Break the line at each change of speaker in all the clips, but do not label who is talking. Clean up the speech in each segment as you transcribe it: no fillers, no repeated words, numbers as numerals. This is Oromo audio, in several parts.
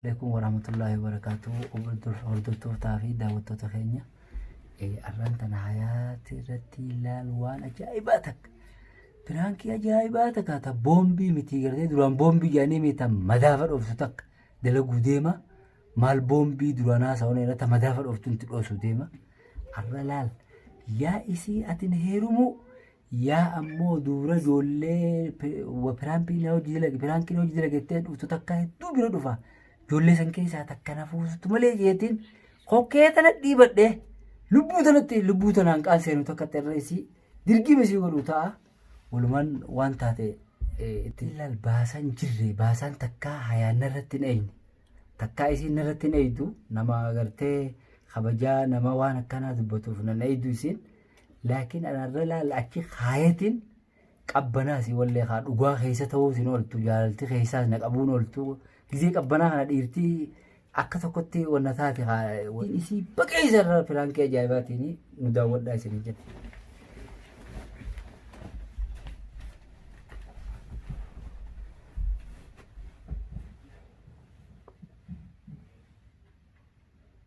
Alaikum warahmatullahi wabarakatuh. Hordoftootaa fi daawwattoota keenya, arraan tana hayaati irratti ilaalu waan ajaa'ibaa takka, piraankii ajaa'ibaa takka, ta boombii miti gartee duraan boombii jedhanii miti, ta madaafa dhooftu takka dalaguu deema. Maal boombii duraan haasa'uun irra ta madaafa dhooftu itti dhoosu deema. Arra laal, yaa isii atin heerumuu, yaa ammoo dubra ijoollee piraankii na hojii dalage, piraankii na hojii dalagettee dhuftu takka hedduu bira dhufa. Ijoollee san keessaa takka na fuusutu malee jeetiin kokkee tana dhiibadhee lubbuu tanatti, lubbuu tanaan qaan seenu takka irra isii dirqima isii godhu ta'a. Walumaan waan taate itti ilaal. Baasaan jirre, baasaan takkaa hayaanna irratti hin eeyne. Takkaa isiin irratti hin eeydu, nama agartee kabajaa nama waan akkanaa dubbatuuf nan eeydu isiin. Laakiin anarra laal, achi kaayatiin qabbanaa si wallee kaa dhugaa keessa ta'uu sin ooltu, jaalalti keessaas na qabuun ooltu. Gizee qabbanaa kana dhiirtii akka tokkotti wanna taate kaa isii baqee isarra piraankii ajaa'ibaatiin nu daawwadhaa isin jedha.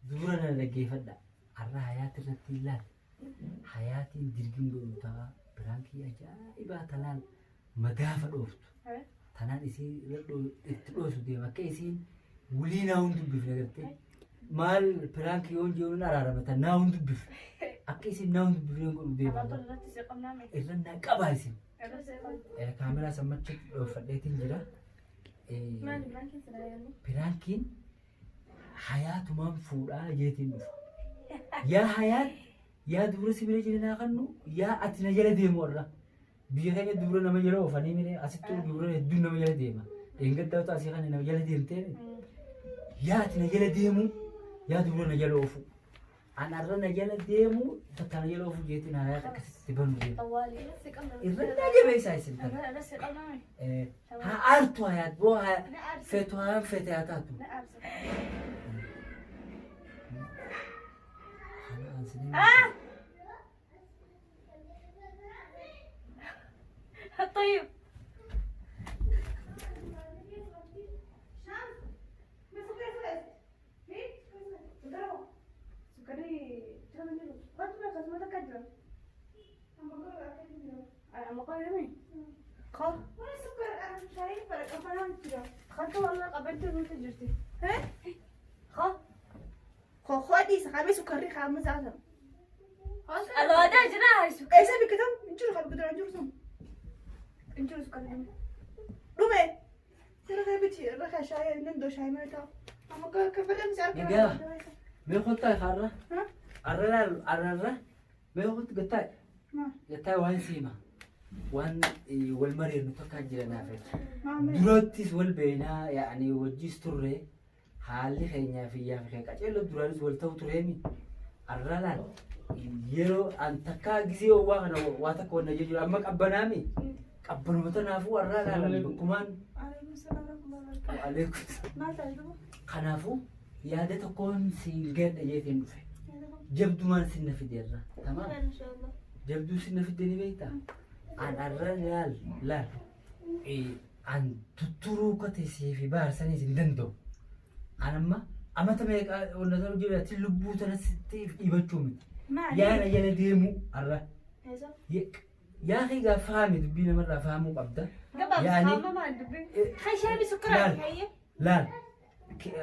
Dura na dhaggeeffadha. Har'a hayaati irratti ilaal. Hayaatiin dirgin godhu ta'a. Piraankii ajaa'ibaa talaan madaafa dhooftu. Tanaan isii irra itti dhoosu deema. Akka isiin wulii naa hun dubbifne gartee. Maal piraankii yoon jechuun araarama tan naa hun dubbifne. Akka isiin naa hun dubbifne godhu deema. Irra naa qabaa isin. Kaameraa sammachi dhoofadheetiin jira. Piraankiin hayaatumaan fuudhaa jeetiin dhufa. Yaa hayaat, yaa dubra si bira jira naa kannu, yaa ati na jala deemu irra. Biyya keenya dubra nama jala oofanii mire, asittuu dubra hedduun nama jala deema. Dheengaddaa utuu asii kana nama jala deemtee, yaa ati na jala deemu, yaa dubra na jala oofu. An arra na jala deemu, takka na jala oofu jeetiin hayaat akkasitti banu deema. Irra naa jabeessaa isin tana. Haa aartu hayaat, boo haa feetu, haa feete haa taatu.
طيب.
Khokhodi saxaabee sukkarri kaa'amu isaa.
Alwaadaa jira.
Eessa biqiltan? Hin jiru, kan biqilan hin jiru sun. Hin jiru sukkarri dhume. Dhume. Sirra kee biti irra kan shaayii nan doo shaayii mana taa'u. Amma akka fedhan si argaa.
Egaa mee kottaa har'a. Har'a laal, har'arra mee kottu gattaa gattaa, waan siima waan wal mari'annu tokko jira naaf. Durattis wal beeknaa, yaa'anii wajjis turre, haalli keenyaa fi yaa fi qaceelloo duraanis wal ta'u tureemi. Har'a laal, yeroo an takkaa gisee waa kana waa takka wanna jechuudha, amma qabbanaami. Qabbanuma tanaafuu har'a laal bakkumaan. Waalaikum. Kanaafuu yaada tokkoon siin gadha jeetiin dhufe. Jabdumaan sinna fideerra. Tamaam. Jabduu sinna fidde ni beektaa? An har'a laal laal an tutturuu kote siif baarsaniis hin danda'u. An amma amata meeqa wanna ta'u jira, ati lubbuu tana sitti dhiibachuu miti. Yaa na jala deemuu har'a. Yaa kee gaa faami, dubbii namarraa faamuu qabda. Yaani laal laal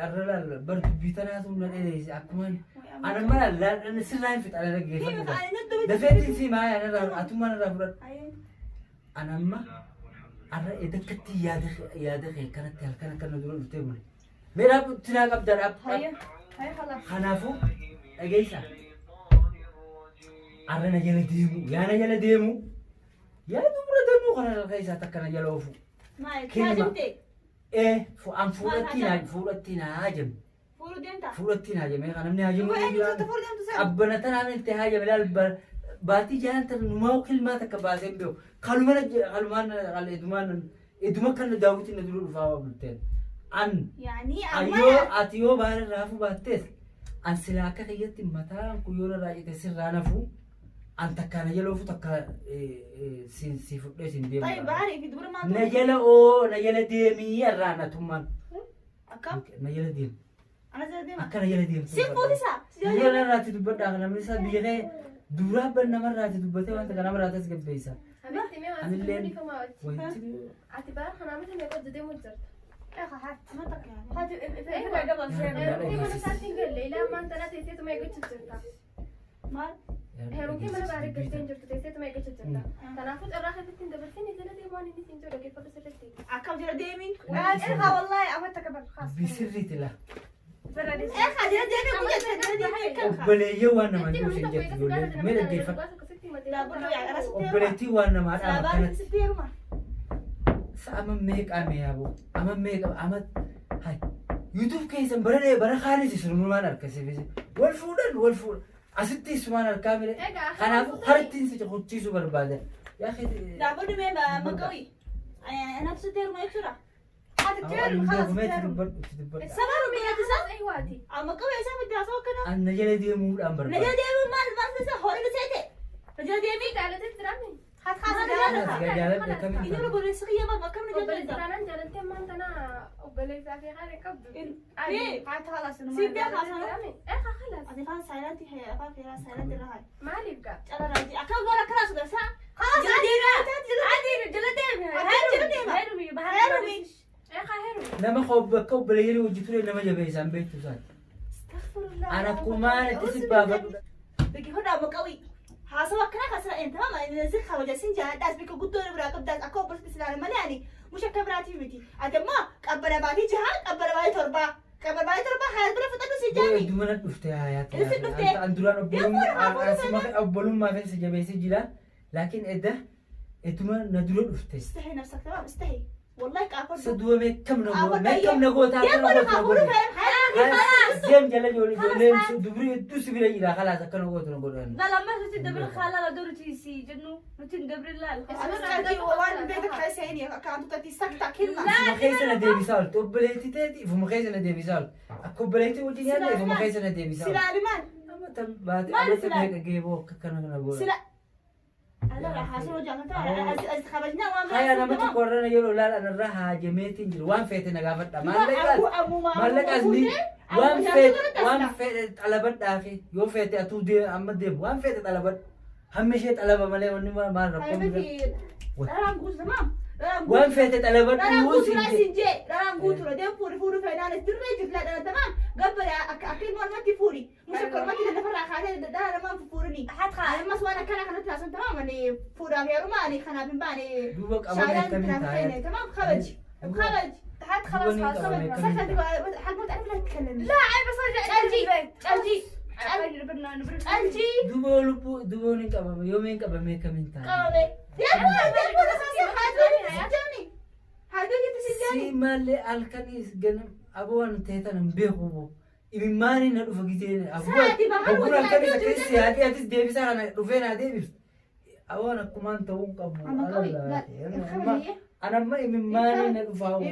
har'a laal, bar dubbii tanaatu na dheeresse, akkumaan ana amma laal laal sirraa hin fixa, dhaggeeffadhu. Dafeetiin si maa anarraa atummaan irraa fudhadhu. Ana amma har'a edakkatti yaada yaada kee kanatti halkan akkana dura dhuftee bule. Mee dhaabbu tinaa qabda, dhaab. Kanaafuu dhageessa. Har'a na jala deemu, yaa na jala deemu, yaa dubra danuu kana keessaa takka na jala oofu. Ee an fuudhatti naa haajame. Fuudhatti naa haajame kan namni haajamu. Qabbana tanaan itti haajame laal, baatii jahan tan numaa kilmaa takka baasee hin beeku. Kalumaan kalumaan edumaan eduma kan daawwitiin na dura dhufaa waa bulteen. An ayyoo ati yoo baala irraa hafuu baattees, an silaa akka kiyyatti mataan kun yoo narraa cite sirraa nafuu, an takkaa na jala ofu, takka si fudhee sin deemu. Na jala oo, na jala deemii irraa natummaan.
Akkam?
Na jala deemu.
Ana jala deema.
Akka na jala deemtu.
Si fuutisa. Si jala
Biyya narraatti dubbadhaa namni isaa biyya kee duraa ban namarraatti dubbatee wanta kana namarraatti as gabbeessa.
Habiibti mee waan
Anilleen
sitti dhiifama wajji.
wanti
Ati bara kanaa miti meeqa hojjetee mu jirta?
Nama takka yaala.
Hati irraa gabaabsee.
Heerumtee mana isaatti hin galle ilaa ammaan tana teesseetuma eeggachuu jirta.
Maal?
Heerumtee mana baarii galtee hin jirtu teesseetuma eeggachuu jirta. Kanaafuu carraa keessatti hin dabarsin jala deemu waan inni siin jedhu dhaggeeffatu sirriitti.
Akkam jala deemiin?
Erga wallahi amma takka bar khaas.
Bisirriiti laa.
Eegaa jala deemee guyyaa jala deemee kan.
Obboleeyyee waan namaan jiru isheen jettu ijoolleen mee dhaggeeffadhu.
Laabuddoo yaa gara sitti heeruma.
Obboleettii waan namaa dhaama
Laabaan
akkanatti.
sitti heeruma.
Ama meeqa meeyaaboo ama meeqa ama hay YouTube keessan bara dhee bara kaanis isumaan harka sifise wal fuudhan wal fuudhan asitti isumaan harkaa mire kanaafuu hartiin si kuchiisuu barbaadan yaa
Laabuddoo mee maqawi. Anaaf sitti heeruma jechuudha.
Hati teeru khalas teeru.
dubbadhu
Sabaru miidhagina isaa.
Aywaati.
Amma qabu isaa fiddaa isaa akkana.
anna jala deemuudhaan
Na
barbaada.
jala deemuu maal maal isa horii seete. Na jala deemii.
Jaalatee jiraame.
Haati haati
Kanas
jaalata.
gaa jaaladha akkamiin
Inni
ta'a?
obboleessi kiyya maal akkam na jala
Obboleessa
deemta.
taanaan jaalattee ammaan tana obboleessaa fi haala qabdu.
Hati khalas.
Si beekaa sana.
Eegaa khalas.
Ati afaan saayilaantii afaan keeraa saayilaantii irra hayi.
Maaliif gaa?
Cala raajii akkam gara akkanaa sugaa isaa.
Khalas
Jala deemee.
Adi jala deemi.
Akkam jala deema?
Heerumi
Heerumi.
Eegaa heerumi.
Nama bakka obboleeyyan hojii ture nama jabeessaan beektu isaati.
Astaghfirullah.
Ana akkumaan itti si baafadhu.
Biki hodhaa maqawi. Haasawa akkana kaasira een tamam si kabaja sin jaaladhaas bika guddoo biraa qabdaas akka obboleessi islaama malee ani musha akka biraatii miti. Ati ammoo qabbana baatii jaha qabbana baatii torbaa qabbana baatii torbaa haala bira fixadhu si jaami.
Hedduu mana dhufte hayaati.
Isin dhufte.
An duraan
Deemuu
obbolummaa fi si jabeessee jira. Laakiin edda ittuma na dura dhufte.
Istahi nafsak tamam istahi. Wallahi
Isa
qaafadhu.
duuba meeqam na goota meeqam na goota akka na
Deemuu
gootu na
hafuuru
godhe.
fe'an haala.
Deem jala ijoollee ijoolleen dubrii hedduu si bira jira khalaas akka na gootu na godhan.
La lamma nuti dabri khala la dorti si jennu nuti dabri la.
Waan beekta keessanii akka antuutatti sakta kilma.
Ifuma keessa na deebisaa ooltu obboleettii teeti ifuma keessa na deebisaa ooltu akka obboleettii wajjin nyaanne ifuma keessa na deebisaa ooltu.
Silaali maal?
Amma tan baate
Maal
amma tan
silaali?
meeqa geeboo akka kana na godhan.
Sila. Alla haasoo jaalata as kabajnaa waan
Haya nama tokko warra yeroo ilaalan irra haajameetiin jiru waan feete na gaafadha. Maallaqaas ni waan feete waan feete xalabadhaa fi yoo feete atuu deem amma deemu waan feete xalabadhu. Hammi ishee xalaba malee wanni maal rakkoon bira.
Dharaan guutu tamam.
Waan feete
Dharaan
xalabadhu
guutu
siin
siin jee dharaan guutu deem fuudhi fuudhu feenaan dirree jirla dhala tamam gabbara akka akka ilmoo namatti fuudhi musa kormatti lafarraa kaatee dhala namaan fuudhini.
Haat khalas.
Ammas waan akkana kanatti haasan tamam ani fuudhaaf heeruma ani kanaaf hin baane.
Duuba qabame akkamiin taa'ee.
Tamam kabaj kabaj.
Haat khalas khalas.
حق ما تعرف لا تتكلمي
لا عيب بس ارجع
ጨልጂ
البيت.
ጨልጂ
نبرنا نبرنا.
ጨልጂ
Duuba lubbuu duuba ni qabame yoom hin qabame akkamiin taa'e.
قومي يا
Si malee halkanis ganam aboo waan ta'e tan hin beeku boo. Imimmaanii na dhufa gisee
Sa'aatii bahaa
abbuun halkanis
hojii
akkas siyaatee atis deebisaa kana dhufee naa deebifte. Aboon akkumaan ta'uu hin qabu.
Amma qabi, la-
Ana amma imimmaanii na dhufaa hoo.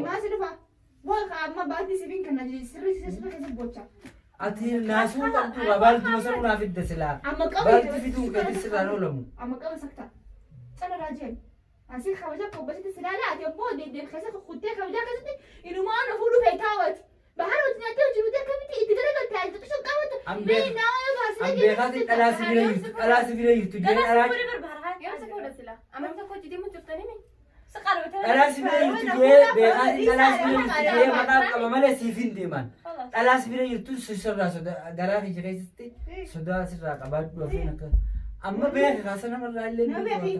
Ati naasuu qabdu baaltuma sanuu naaf hidda silaa. Baalti fiduun keetis sirraan oolamu. An beekaatiin dhalaa si bira jirtu dhalaa si bira jirtu jedhee dhalaa
Yoom si fuudha sila? Amantii tokko hojii deemu jirtanii mi?
dhalaa si bira jirtu jedhee beekaatiin dhalaa si bira jirtu jedhee maqaa qaba malee siif hin deeman. Dhalaa si bira jirtu sirraa sodaa garaa kiyya keessatti sodaa sirraa qabaadhu hafeen akka amma beeka kaasa namarraa illee hin beeku.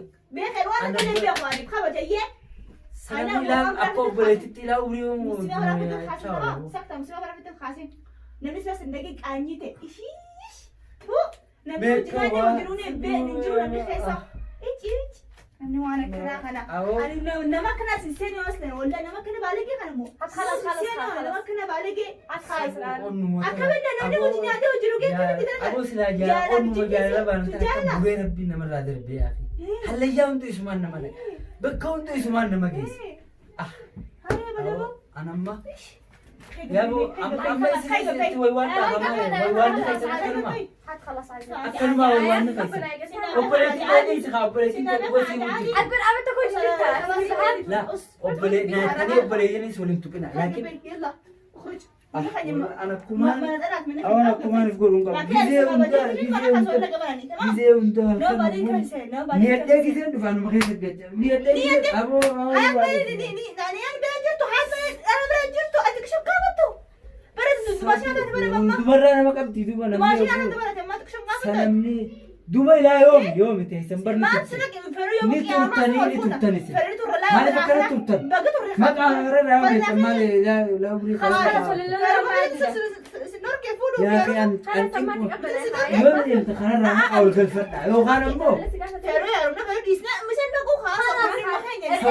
Sana ilaa akka obboleettitti ilaa umrii
Musliima bara fitu khaasin tamam sakta musliima bara fitu khaasin namni silas indagi qaanyii ta'e ishiish tu namni hojii hojiruun hin beekne hin jiru namni keessa ichi ichi namni waan akkanaa kana ani nama akkanaas hin seenu aslan wallah nama akkana baalagee kana moo nama akkana baalagee akkamiin namni hojii nyaatee hojii dhugee akkamitti dalaga
Aboo silaa jaalala onnuma jaalala baanu tan akka buree rabbiin namarraa darbee yaafi. Hallayyaa hundi isumaan nama naqa. Bakka hundi isumaan nama geessa. Ah.
Haree badaboo
Anamma. Yaaboo amma isin way waan dhaabama way waan keessan akkanuma.
Haat khalas عايزة.
Akkanuma way waan keessan. Obboleettiin ta'ee haa obboleettiin ta'ee wasii hojii.
أقول أنا تكون جديدة.
La obbolee naatanii obboleeyyanis waliin tuqina. Laakiin
يلا Ukhruj.
Ana kumaan awan akkumaan if godhuun qabu. Gizee hundaa gizee hundaa gizee hundaa halkan niyadhee gizeen dhufaa numa keessa gajja. Niyadhee gizee aboo dubarraa nama qabdi duba namni sanamni duba ilaa yoomi yoomi teessan barni ni turtanii ni turtan isin. Maaliif akkana turtan? Maqaa irra raawwatan maali ilaa umrii Yaa fi an an xiqqoo yoo deemte kanarraa maqaa ol galfadha yookaan ammoo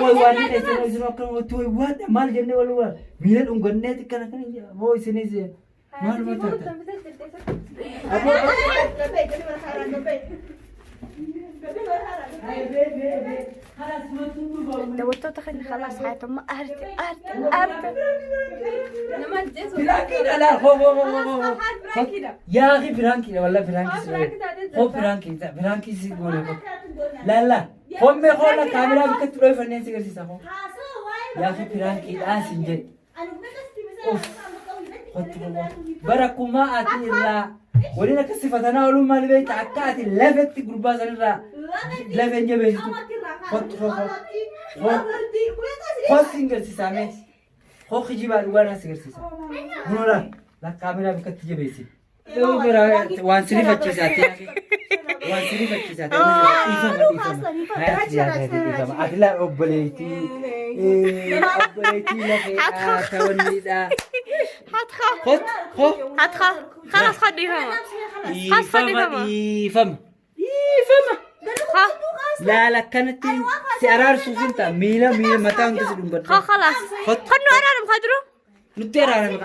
waywaanni keessan isin akka itti waywaadha maal jennee wal waa miila dhungannee xiqqana kana moo isinis maaluma taata.
Daawwattoota keenya خلاص حياتهم أهرت أهرت أهرت.
Nama ajjeesu.
Piraankiidha laa hoo hoo hoo hoo hoo.
Piraankiidha.
Yaa akhi piraankiidha wallah piraankii si
Piraanki taatee
hoo
jirta.
piraankii piraankii si goone hoo. Laa laa hommee hoo la kaameraa bikkatti dhoofanneen si agarsiisa hoo. Yaa akhi piraankiidhaan sin jedhe. Uff. Hottu hoo. Bara kumaa ati irraa waliin akka sifatanaa ooluun maali beekta akka ati lafetti gurbaa sanirraa lafeen jabeessitu. Hottu hoo hoo. Hoo si agarsiisaa mee. Hoo kijibaa dhugaa naa si agarsiisa. Kunoo laa laa kaameraa bikkatti jabeessi. Waan si rifachiisaati. Waan si rifachiisaati. Dhiifama dhiifama. Hayati yaadate dhiifama. Ati laa obboleettii obboleettii lafeedhaa tawanniidhaa. Hot hoo.
هتخ خلاص خليها.
Dhiifama dhiifama. Dhiifama. Laala akkanatti si araarsuuf hin ta'a. Miila miila mataa hunda si dhungadha.
خلاص
Hot
خلنا أرارم خدرو
nutti araarame.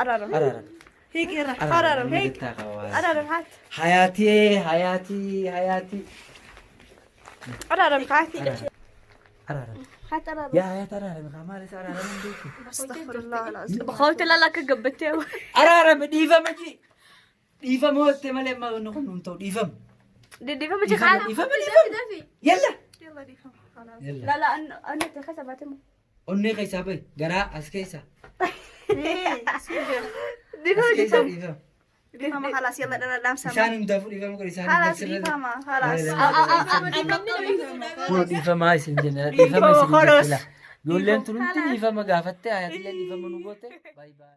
أرارم
Araarame.
هيك أرارم هيك أرارم هات.
Hayaatii hayaatii hayaatii.
أرارم هاتي.
Araarame.
هات أرارم.
Yaa hayaat araarame kaa maal isa araarame hin beeku.
استغفر الله العظيم بخوت لا لا كقبتي.
Araarame dhiifama ji. Dhiifama hotte malee amma inni kun hin ta'u dhiifama.
دي دي فما خالد.
Dhiifama dhiifama. Yalla.
يلا دي فما خلاص.
Yalla.
لا لا أنا أنا تخسر باتم.
Onnee keessaa bahi garaa as keessa.
دي
As
فما
keessa dhiifama.
ديفama خلاص يلا انا لامسه.
Isaan hundaafuu dhiifama godhe isaan
خلاص ديفama خلاص.
Kun dhiifamaa isin jenna dhiifama isin jenna. Ijoolleen tun hundi dhiifama gaafatte hayaatillee dhiifama nu goote. Baay'ee.